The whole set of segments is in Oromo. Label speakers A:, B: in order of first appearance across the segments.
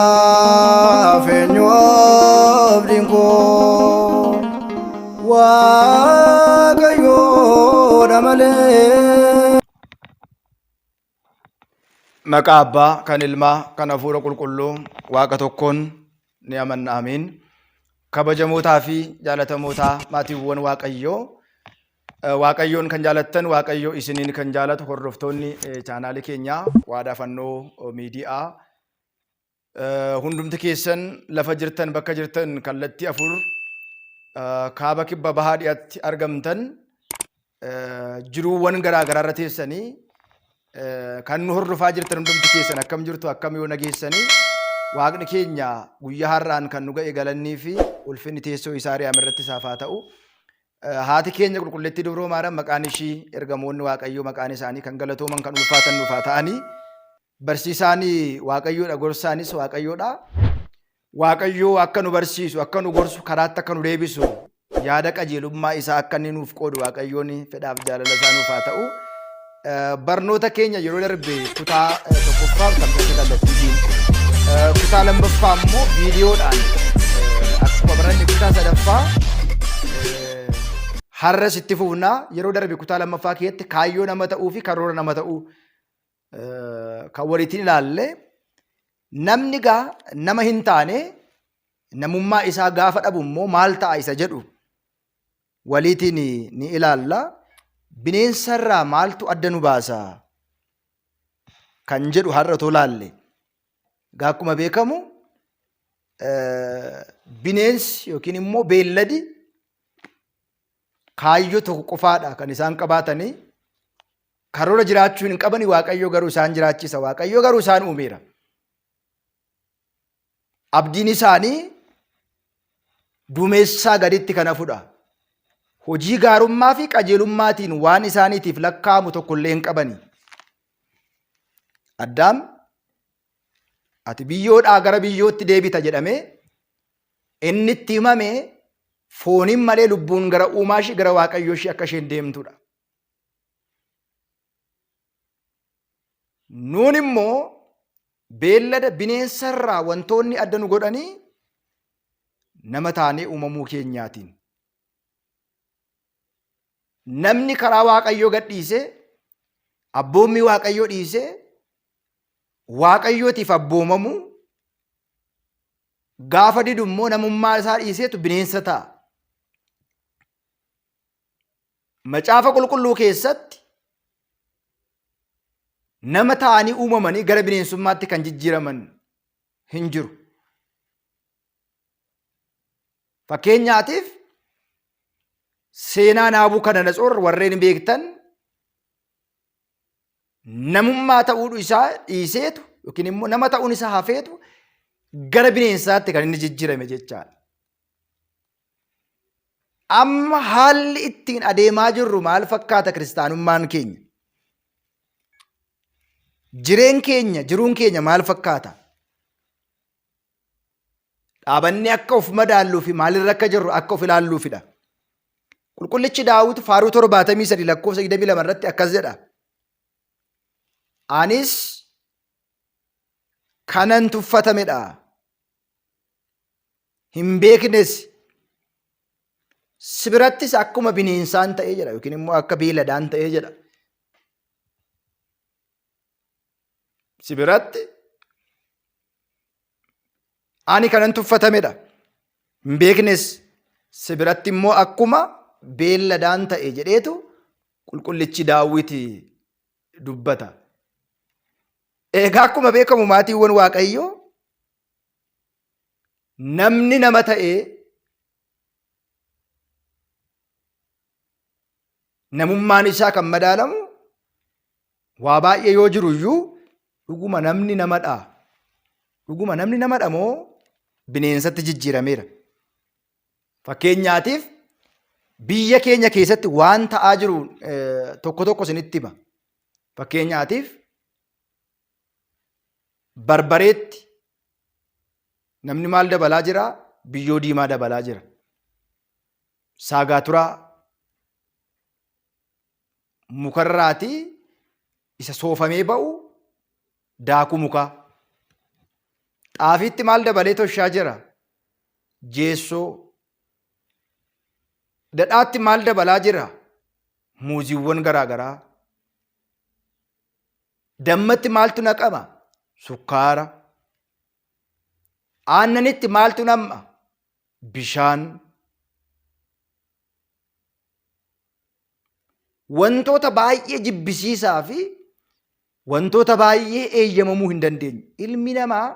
A: Anaaf eenyu abdiin koo Waaqayyoodha malee.
B: Maqaa Abbaa, kan Ilmaa, kan Hafuura Qulqulluu, Waaqa tokkoon ni amanna. Amiin. Kabajamootaa fi jaalatamootaa maatiiwwan Waaqayyoo, Waaqayyoon kan jaalattan, Waaqayyo isiniin kan jaalatu hordoftoonni chaanaalii keenyaa Waadaa Fannoo Miidiyaa Hundumti keessan lafa jirtan bakka jirtan kallattii afur kaaba kibba bahaa dhiyaatti argamtan jiruuwwan garaa garaarra teessanii kan nu hordofaa jirtan hundumti keessan akkam jirtu akkam yoo nageessanii waaqni keenya guyyaa har'aan kan nu ga'e galannii fi ulfinni teessoo isaa ari'ame irratti isaaf haa ta'u. Haati keenya qulqulleettii dubroo Maariyaam maqaan ishii ergamoonni Waaqayyoo maqaan isaanii kan galatooman kan ulfaatan nuuf haa ta'anii. Barsiisaan Waaqayyoodha, gorsaanis Waaqayyoodha. Waaqayyoo akka nu barsiisu, akka nu gorsu, karaatti akka nu deebisu, yaada qajeelummaa isaa akka inni nuuf qoodu Waaqayyoon fedhaaf jaalala isaa nuuf haa ta'u. Barnoota keenya yeroo darbe kutaa tokkoffaa tamsaasa kallattiitiin, kutaa lammaffaa immoo viidiyoodhaan akkuma baranne kutaa sadaffaa har'as itti fufna. Yeroo darbe kutaa lammaffaa keessatti kaayyoo nama ta'uu fi karoora nama ta'uu kan waliitiin ilaalle namni gaa nama hin taane namummaa isaa gaafa dhabu immoo maal ta'a isa jedhu waliitiin ni ilaalla. Bineensarraa maaltu adda nu baasa kan jedhu har'a otoo laalle. Egaa akkuma beekamu bineensi yookiin immoo beelladi kaayyoo tokko qofaadha kan isaan qabaatanii karoora jiraachuu hin qabani Waaqayyo garuu isaan jiraachisa Waaqayyo garuu isaan uumeera. Abdiin isaanii duumessaa gaditti kan hafudha. Hojii gaarummaa fi qajeelummaatiin waan isaaniitiif lakkaa'amu tokko illee hin qabani. Addaam ati biyyoodhaa gara biyyootti deebita jedhamee inni itti himame fooniin malee lubbuun gara uumaa ishee gara waaqayyoo ishee akka isheen deemtudha. Nuun immoo beellada bineensarraa wantoonni adda nu godhanii nama taanee uumamuu keenyaatiin. Namni karaa Waaqayyoo gadhiisee abboommii Waaqayyoo dhiisee Waaqayyootiif abboomamuu gaafa didu immoo namummaa isaa dhiiseetu bineensa ta'a. Macaafa qulqulluu keessatti nama ta'anii uumamanii gara bineensummaatti kan jijjiiraman hin jiru. Fakkeenyaatiif seenaa Naabukadanatsoor warreen beektan namummaa ta'uu isaa dhiiseetu yookiin immoo nama ta'uun isaa hafeetu gara bineensaatti kan inni jijjiirame jechaadha. Amma haalli ittiin adeemaa jirru maal fakkaata kiristaanummaan keenya? Jireen keenya, jiruun keenya maal fakkaata? Dhaabannee akka of madaalluu fi maalirra akka jirru akka of ilaalluufidha. Qulqullichi Daawit faaruu 73 lakkoofsa 22 irratti akkas jedha. Anis kanan tuffatamedha. Hin beeknes. Si birattis akkuma bineensaan ta'ee jedha yookiin immoo akka beeladaan ta'ee jedha. Si biratti ani kanan tuffatamedha. Hin beeknes si biratti immoo akkuma beelladaan ta'e jedheetu qulqullichi Daawit dubbata. Egaa akkuma beekamu maatiiwwan Waaqayyoo namni nama ta'ee namummaan isaa kan madaalamu waa baay'ee yoo jiru iyyuu dhuguma namni namadha. Dhuguma namni namadha moo bineensatti jijjiirameera. Fakkeenyaatiif biyya keenya keessatti waan ta'aa jiru tokko tokko isinitti hima. Fakkeenyaatiif barbareetti namni maal dabalaa jira? Biyyoo diimaa dabalaa jira. Saagaaturaa mukarraatii isa soofamee ba'u daakuu mukaa. Xaafiitti maal dabalee toshaa jira? Jeessoo. Dhadhaatti maal dabalaa jira? Muuziiwwan garaa garaa. Dammatti maaltu naqama? Sukkaara. Aannanitti maaltu nam'a? Bishaan. Wantoota baay'ee jibbisiisaa fi wantoota baay'ee eeyyamamuu hin dandeenye. Ilmi namaa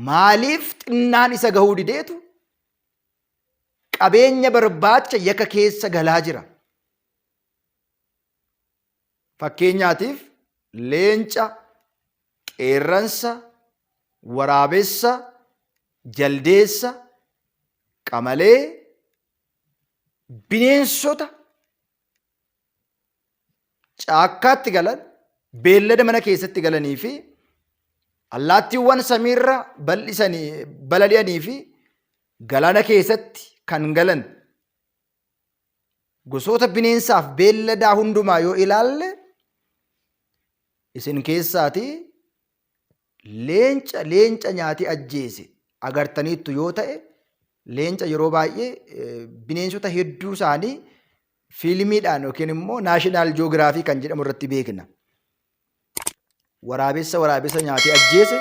B: maaliif xinnaan isa gahuu dideetu qabeenya barbaacha yakka keessa galaa jira. Fakkeenyaatiif leenca, qeerransa, waraabessa, jaldeessa, qamalee, bineensota caakkaatti galan, beellada mana keessatti galanii fi allaattiiwwan samiirra bal'isanii balali'anii fi galaana keessatti kan galan gosoota bineensaaf beelladaa hundumaa yoo ilaalle isin keessaatii leenca leenca nyaatee ajjeese agartaniittu yoo ta'e leenca yeroo baay'ee bineensota hedduu isaanii fiilmiidhaan yookiin immoo naashinaal joogiraafii kan jedhamu irratti beekna. Waraabessa waraabessa nyaatee ajjeese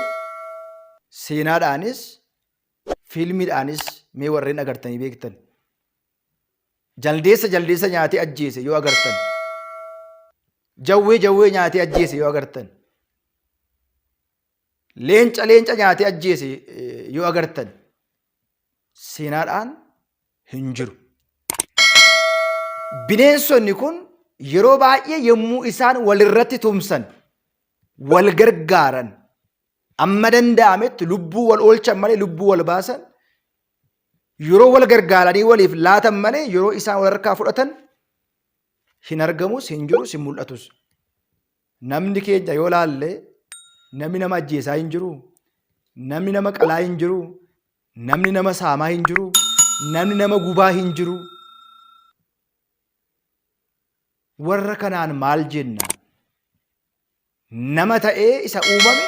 B: seenaadhaanis fiilmiidhaanis mee warreen agartanii beektan. Jaldeessa jaldeessa nyaatee ajjeese yoo agartan. Jawwee jawwee nyaatee ajjeese yoo agartan. Leenca leenca nyaatee ajjeese yoo agartan. Seenaadhaan hin jiru. Bineensonni kun yeroo baay'ee yommuu isaan walirratti tumsan, wal gargaaran, amma danda'ametti lubbuu wal oolchan malee lubbuu wal baasan, yeroo wal gargaaranii waliif laatan malee yeroo isaan wal harkaa fudhatan hin argamus, hin jirus, hin mul'atus. Namni keenya yoo laalle namni nama ajjeesaa hin jiru, namni nama qalaa hin jiru, namni nama saamaa hin jiru, namni nama gubaa hin jiru. Warra kanaan maal jenna? Nama ta'ee isa uumame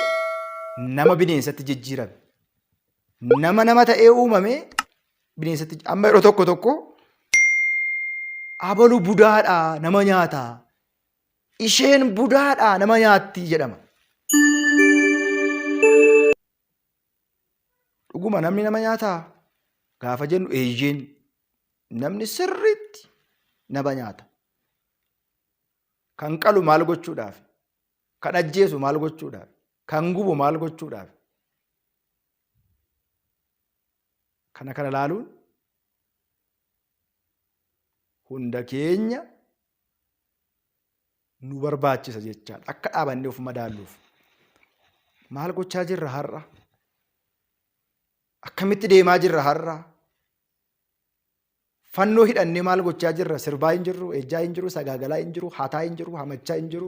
B: nama bineensatti jijjiirame. Nama nama ta'ee uumame bineensatti amma yeroo tokko tokko abalu budaadha nama nyaata. Isheen budaadha nama nyaatti jedhama. Dhuguma namni nama nyaataa? Gaafa jennu eeyyeen namni sirriitti nama nyaata. Kan qalu maal gochuudhaaf? Kan ajjeesu maal gochuudhaaf? Kan gubu maal gochuudhaaf? Kana kana laaluun hunda keenya nu barbaachisa jechaadha. Akka dhaabannee of madaalluuf. Maal gochaa jirra har'a? Akkamitti deemaa jirra har'a? Fannoo hidhannee maal gochaa jirra? Sirbaa hin jirru, ejjaa hin jiru, sagaagalaa hin jiru, hataa hin jiru, hamachaa hin jiru,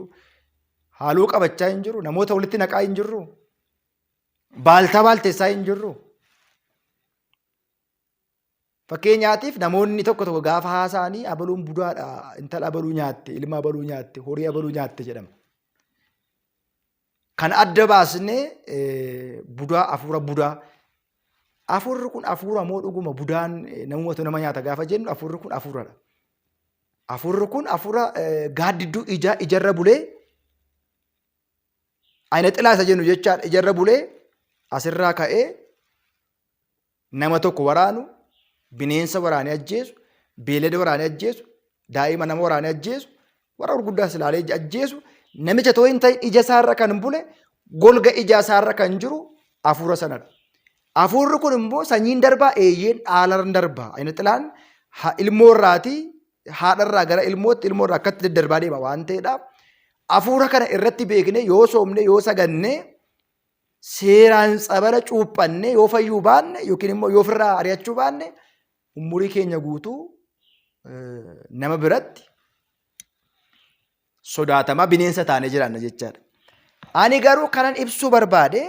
B: haaluu qabachaa hin jiru, namoota walitti naqaa hin jirru, baaltaa baalteessaa hin jirru. Fakkeenyaatiif namoonni tokko tokko gaafa haasa'anii abaluun budaadha, intala abaluu nyaatte, ilma abaluu nyaatte, horii abaluu nyaatte jedhama. Kan adda baasnee budaa hafuura budaa. Hafuurri kun hafuura moo dhuguma budaan namumatu nama nyaata gaafa jennu hafuurri kun hafuuradha. Hafuurri kun hafuura gaaddidduu ijaa ijarra bulee ayina xilaa isa jennu jechaadha ijarra bulee asirraa ka'ee nama tokko waraanu, bineensa waraanee ajjeesu, beelada waraanee ajjeesu, daa'ima nama waraanee ajjeesu, warra gurguddaas ilaalee ajjeesu, namicha too hin ta'in ija isaarra kan bule, golga ija isaarra kan jiru hafuura sanadha. Hafuurri kun immoo sanyiin darbaa eeyyeen dhaalarran darbaa. Ayina xilaan ilmoo irraatii haadharraa gara ilmootti ilmoo irraa akkatti daddarbaa deema waan ta'eedhaaf hafuura kana irratti beekne yoo soomne yoo saganne seeraan tsabala cuuphannee yoo fayyuu baanne yookiin immoo yoo ofirraa ari'achuu baanne umurii keenya guutuu nama biratti sodaatamaa bineensa taanee jiraanna jechaadha. Ani garuu kanan ibsuu barbaade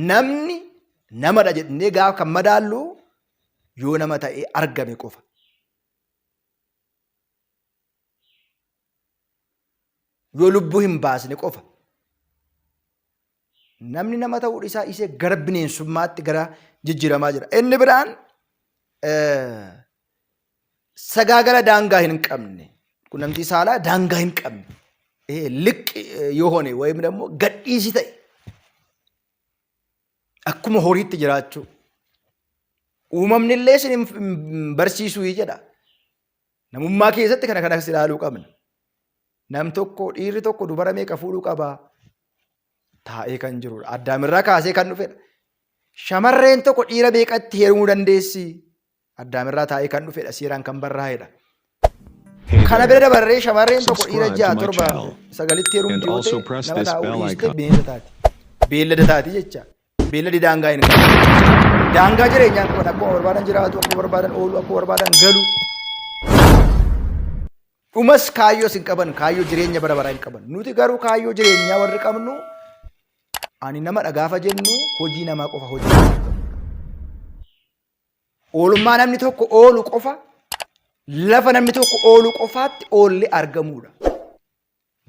B: namni namadha jedhannee gaafa kan madaallu yoo nama ta'ee argame qofa. Yoo lubbuu hin baasne qofa. Namni nama ta'uu isaa isee gara bineensummaatti gara jijjiiramaa jira. Inni biraan sagaagala daangaa hin qabne qunnamtii saalaa daangaa hin qabne liqqi yoo hone wayim immoo gadhiisi ta'e akkuma horiitti jiraachuu. Uumamni illee isin hin barsiisuu jedha. Namummaa keessatti kana kanas ilaaluu qabna. Nam tokko dhiirri tokko dubara meeqa fuudhuu qaba? Taa'ee kan jirudha. Addaamirraa kaasee kan dhufedha. Shamarreen tokko dhiira meeqatti heerumuu dandeessi? Addaamirraa taa'ee kan dhufedha. Seeraan kan barraa'edha.
C: Hey
B: Kana bira
C: there.
B: dabarree shamarreen tokko dhiira
C: Subscribe
B: ja'a
C: to my
B: torba
C: channel
B: sagalitti
C: and
B: heerumti yoo
C: also
B: ta'e
C: press
B: nama
C: this
B: taa'uu
C: bell
B: dhiiste
C: icon.
B: bineensa taati. Beellada taati jecha. Beelladi daangaa hin qabu. Daangaa jireenyaa hin qaban akkuma barbaadan jiraatu, akkuma barbaadan oolu, akkuma barbaadan galu. Dhumas kaayyoos hin qaban, kaayyoo jireenya bara baraa hin qaban. Nuti garuu kaayyoo jireenyaa warri qabnu ani nama gaafa jennu hojii namaa qofa hojii. Oolummaa namni tokko oolu qofa lafa namni tokko oolu qofaatti oolli argamuudha.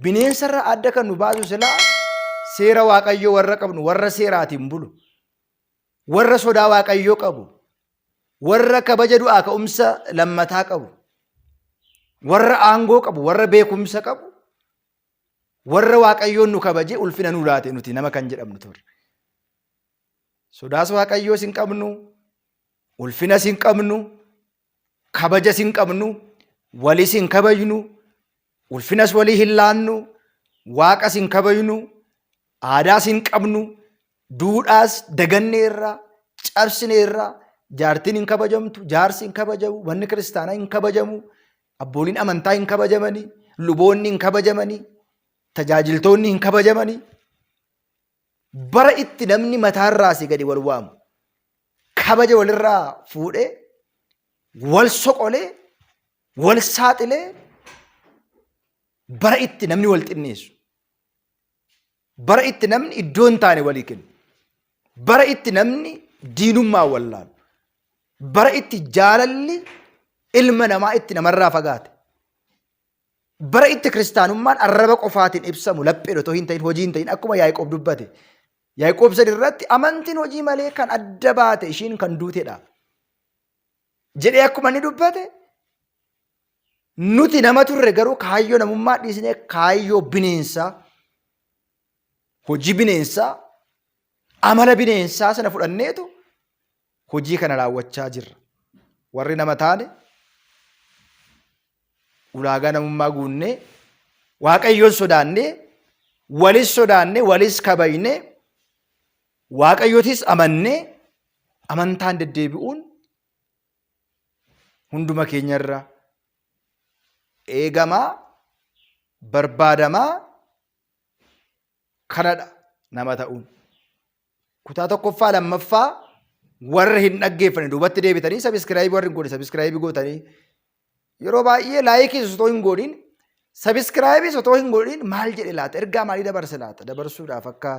B: Bineensarraa adda kan nu baasu silaa seera Waaqayyoo warra qabnu warra seeraatiin bulu warra sodaa Waaqayyoo qabu warra kabaja du'aa ka'umsa lammataa qabu warra aangoo qabu warra beekumsa qabu warra Waaqayyoon nu kabajee ulfina nu laate nuti nama kan jedhamnu turre. Sodaas Waaqayyoos hin qabnu, ulfinas hin qabnu, kabajas hin qabnu, walis hin kabajnu, ulfinas walii hin laannu, waaqas hin kabajnu, aadaas hin qabnu, duudhaas daganneerra, cabsineerra, jaartiin hin kabajamtu, jaarsi hin kabajamu, manni kiristaanaa hin kabajamu, abbooliin amantaa hin kabajamani, luboonni hin kabajamani, tajaajiltoonni hin kabajamani. Bara itti namni mataarraa asii gadi wal waamu, kabaja walirraa fuudhee, wal soqolee, wal saaxilee, bara itti namni wal xinneessu, bara itti namni iddoo hin taane walii kennu, bara itti namni diinummaa wallaalu, bara itti jaalalli ilma namaa itti namarraa fagaate, bara itti kiristaanummaan arraba qofaatiin ibsamu lapheen otoo hin ta'in hojii hin ta'in akkuma Yaaqoob dubbate. Yaaqoob sadi irratti amantiin hojii malee kan adda baate ishiin kan duutedha. Jedhee akkuma inni dubbate nuti nama turre garuu kaayyoo namummaa dhiisnee kaayyoo bineensaa hojii bineensaa amala bineensaa sana fudhanneetu hojii kana raawwachaa jirra. Warri nama taane ulaagaa namummaa guunnee Waaqayyoon sodaannee walis sodaannee walis kabajnee Waaqayyotis amannee amantaan deddeebi'uun hunduma keenyarra eegamaa barbaadamaa kanadha nama ta'uun. Kutaa tokkoffaa lammaffaa warra hin dhaggeeffanne duubatti deebitanii subscribe warri hin goone subscribe gootanii yeroo baay'ee likeis otoo hin godhin subscribeis otoo hin godhin maal jedhe laata ergaa maalii dabarse laata dabarsuudhaaf akka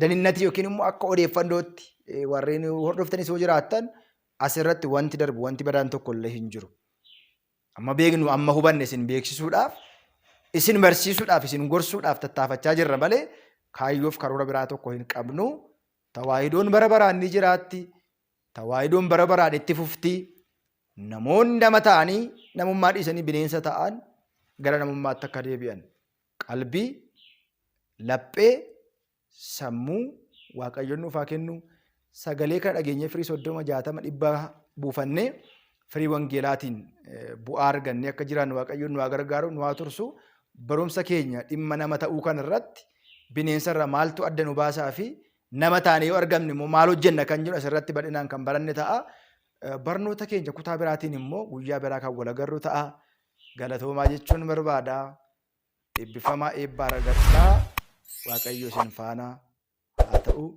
B: daninnatii yookiin immoo akka odeeffannootti warreen hordoftanis yoo jiraattan asirratti wanti darbu wanti badaan tokko illee hin jiru. Amma beeknu amma hubanne isin beeksisuudhaaf isin barsiisuudhaaf isin gorsuudhaaf tattaafachaa jirra malee kaayyoof karoora biraa tokko hin qabnu. Tawaahidoon bara baraan ni jiraatti. Tawaahidoon bara baraan itti fufti. Namoonni nama ta'anii namummaa dhiisanii bineensa ta'an gara namummaatti akka deebi'an qalbii, laphee, sammuu Waaqayyoon nuuf haa kennu. Sagalee kana dhageenyee firii 30, 60, 100 buufannee firii wangeelaatiin bu'aa argannee akka jiraannu Waaqayyoon nu haa gargaaru, nu haa tursu. Barumsa keenya dhimma nama ta'uu kana irratti bineensa irraa maaltu adda nu baasaa fi nama taane yoo argamne immoo maal hojjenna kan jedhu asirratti bal'inaan kan baranne ta'a. Barnoota keenya kutaa biraatiin immoo guyyaa biraa kan wal agarru ta'a. Galatoomaa jechuun barbaada. Eebbifamaa eebba argadhaa. Waaqayyo isin faana haa ta'u.